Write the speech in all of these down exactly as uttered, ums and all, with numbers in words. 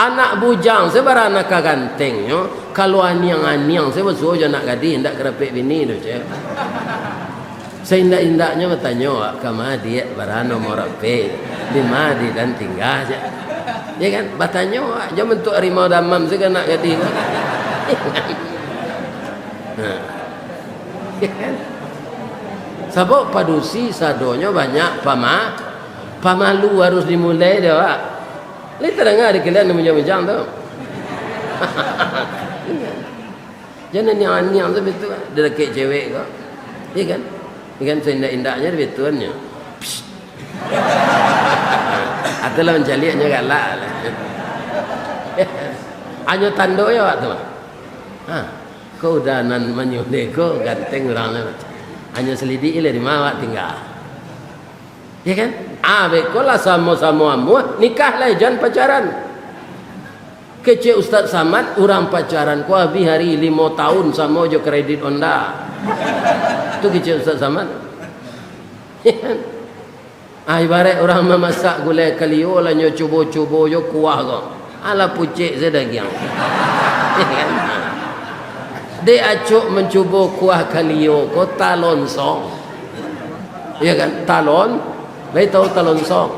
Anak bujang se barana ka gantengnyo, kalau aniang-aniang se basuo jo anak gadih, indak karapek bini tu, cek. Saindak-indaknyo batanyo, "Wak, kama diak barano mau rapek? Di ma di dan tingga?" cek. Ya kan? Batanyo, Wak, jan bantuak harimau damam se ka anak gadih tu. Nah. Ya kan? Sabab padusi sadonyo banyak pama-, pamalu harus dimulai dek awak. Lai tadanga di kalian nan bujang-bujang tu? Jan aniang-aniang tu bitu, di dakek cewek ko. Iya kan? Iya kan, saindak-indaknyo di bituannyo. Psst. Atau lah mancaliaknyo galak lah. Hanyo tando yo awak tu. Ha, ko udah nan manyude ko ganteng urang tu. Hanyo salidik lah di ma awak tingga. Ya kan? Ah, beko lah samo-samo amuah, nikah lah, jan pacaran. Kecek Ustaz Samad, urang pacaran ko abih ari limo taun samo jo kredit Honda. Tu kecek Ustaz Samad. Ya kan? Ah, ibarat urang mamasak gulai kalio lah nyo cubo-cubo jo kuah ko. Alah pucek se dagiang. Ya kan? Dek acok mancubo kuah kalio ko talonsong. Iya kan? Talon, lai tahu talonsong?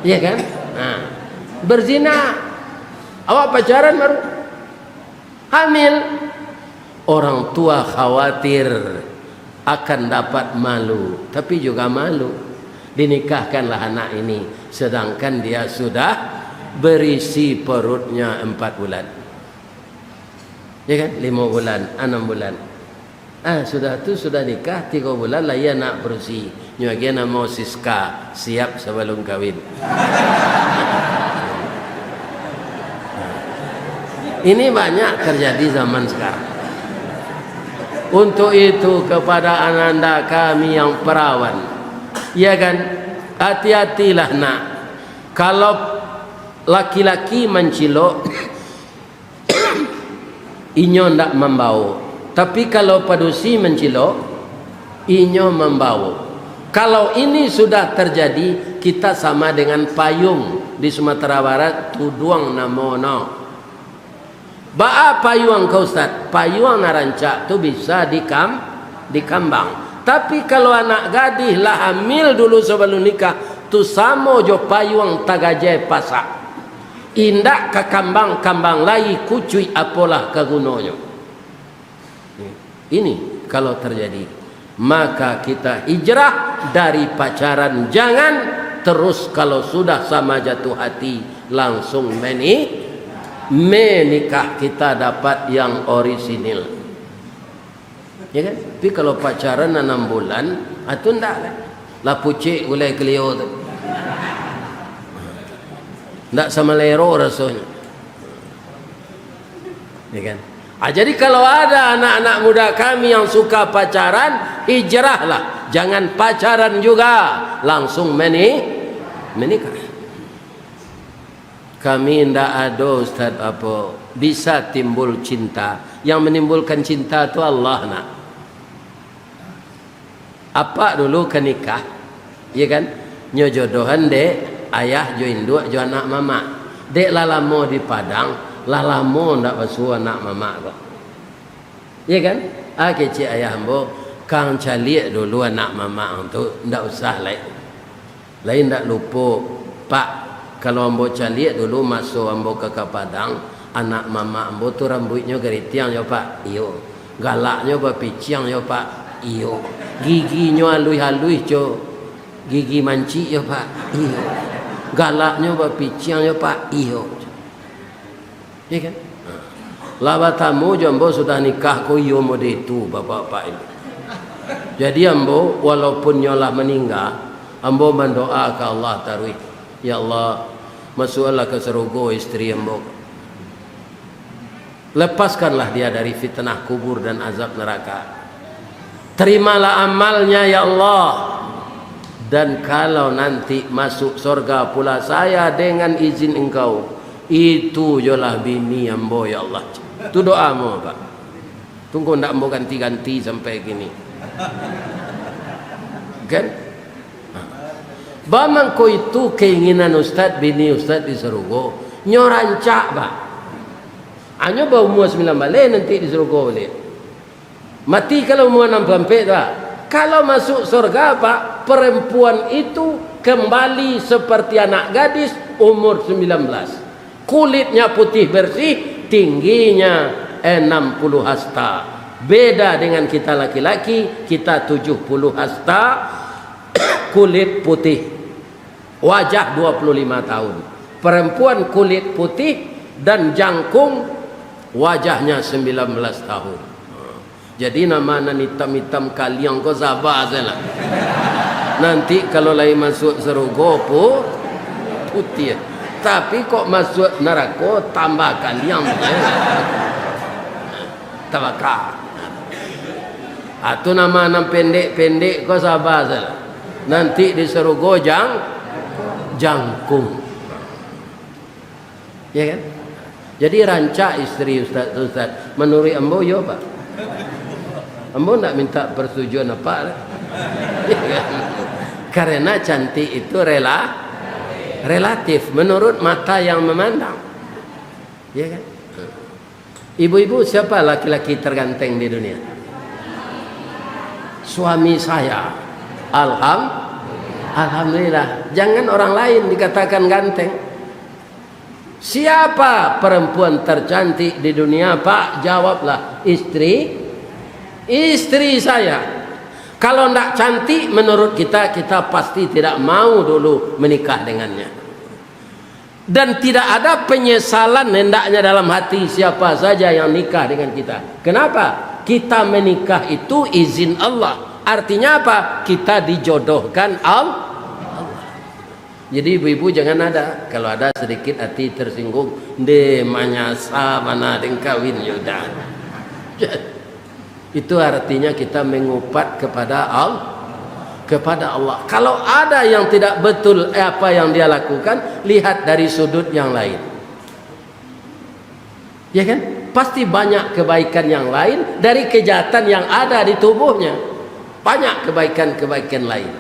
Iya kan? Nah, berzina. Awak pacaran baru hamil. Orang tua khawatir akan dapat malu, tapi juga malu. Dinikahkanlah anak ini, sedangkan dia sudah berisi perutnya empat bulan. Ya kan? Limo bulan, anam bulan. Ah, sudah tu, sudah nikah, tigo bulan lahia anak padusi. Nyo agiah namo Siska, siap sabalum kawin. Ini banyak terjadi zaman sekarang. Untuk itu, kepada ananda kami yang perawan, ya kan, hati-hatilah nak. Kalau laki-laki mancilok, inyo ndak mambawo. Tapi kalau padusi mancilok, inyo mambawo. Kalau ini sudah terjadi, kita sama dengan payung di Sumatera Barat, tuduang namono. Baa payuang ko, Ustaz? Payuang nan rancak tu bisa dikam-, dikambang. Tapi kalau anak gadih lah hamil dulu sabalum nikah, tu samo jo payuang tagajai pasak. Indak ka kambang-kambang lai, kucuik apolah ka gunonyo. Ini kalau terjadi, maka kita hijrah dari pacaran, jangan terus kalau sudah sama jatuh hati langsung meni-, menikah, kita dapat yang orisinil. Ya kan? Tapi kalau pacaran anam bulan, ah, tu ndak lah. Lah pucek gulai kalio tu. Ndak samalero rasonyo. Ya kan? Ah, jadi kalau ada anak-anak muda kami yang suka pacaran, hijrahlah. Jangan pacaran juga, langsung meni-, menikah. Kami ndak ado, Ustaz, apo, bisa timbul cinta. Yang menimbulkan cinta tu Allah, nak. Apak dulu ka nikah, iya kan? Nyo jodohan dek ayah jo induak jo anak mamak. Dek lah lamo di Padang, lah lamo ndak basuo anak mamak ko. Iya kan? Ah, kecek ayah ambo, "Kang caliak dulu anak mamak ang tu, ndak usah lai." Lai ndak lupo, Pak, kalau ambo caliak dulu maso ambo ka, ka Padang, anak mamak ambo tu rambuiknyo garitiang yo, Pak? Iyo. Galaknyo bapiciang yo, Pak? Iyo. Giginyo aluih-aluih co. Gigi mancik yo, Pak? Iyo. Galaknyo bapiciang yo, Pak? Iyo. Iya kan? Lah batamu jo ambo sudah nikah ko, iyo mode itu, bapak-bapak ibu. Jadi ambo, walaupun nyo lah maningga, ambo mandoa ka Allah taruih, "Ya Allah, masuakkanlah ka sarugo isteri ambo. Lepaskanlah dia dari fitnah kubur dan azab neraka." Terimalah amalnya, ya Allah. Dan kalau nanti masuk sorga pula saya dengan izin Engkau, itu jolah bini ambo, ya Allah. Tu doa ambo, Pak. Tunggu ndak ambo ganti-ganti sampai kini. Kan? Ba mangko itu keinginan Ustaz, bini Ustaz di sarugo. Nyo rancak, Pak. Anyo baumua sambilan baleh, nanti di sarugo baliak. Mati kalau umua anam puluah ampek tu, Pak. Kalau masuk surga, Pak, perempuan itu kembali seperti anak gadis umur sembilan belas. Kulitnya putih bersih, tingginya enam puluh hasta. Beda dengan kita laki-laki, kita tujuh puluh hasta, kulit putih. Wajah dua puluh lima tahun. Perempuan kulit putih dan jangkung, wajahnya sembilan belas tahun. Jadi, nama nan itam-itam kaliang ko saba sajolah. Nanti kalau lai masuak sarugo pu-, putiah. Tapi kok masuak narako tambah kaliang, tabaka. Atau nama nan pendek-pendek ko saba sajolah. Nanti di sarugo jang-, jangkung. Ya kan? Jadi rancak isteri ustaz, ustaz. Menurut ambo, yo, Pak. Ambo ndak minta persetujuan apak lah. Ya kan? Karena cantik itu rela-, relatif, menurut mata yang memandang. Ya kan? Ibu-ibu, siapa laki-laki terganteng di dunia? Suami saya. Alham-, Alhamdulillah. Jangan orang lain dikatakan ganteng. Siapa perempuan tercantik di dunia, Pak? Jawablah, istri, istri saya. Kalau ndak cantik menurut kita, kita pasti tidak mau dulu menikah dengannya. Dan tidak ada penyesalan hendaknya dalam hati siapa saja yang nikah dengan kita. Kenapa? Kita menikah itu izin Allah. Artinya apa? Kita dijodohkan Al-, Allah. Jadi ibu-ibu jangan ada, kalau ada sedikit hati tersinggung, "Ndeh, manyasa bana den kawin, yo dah." Itu artinya kita mengupat kepada Al-, kepada Allah. Kalau ada yang tidak betul, eh, apa yang dia lakukan, lihat dari sudut yang lain. Ya kan? Pasti banyak kebaikan yang lain dari kejahatan yang ada di tubuhnya. Banyak kebaikan-kebaikan lain.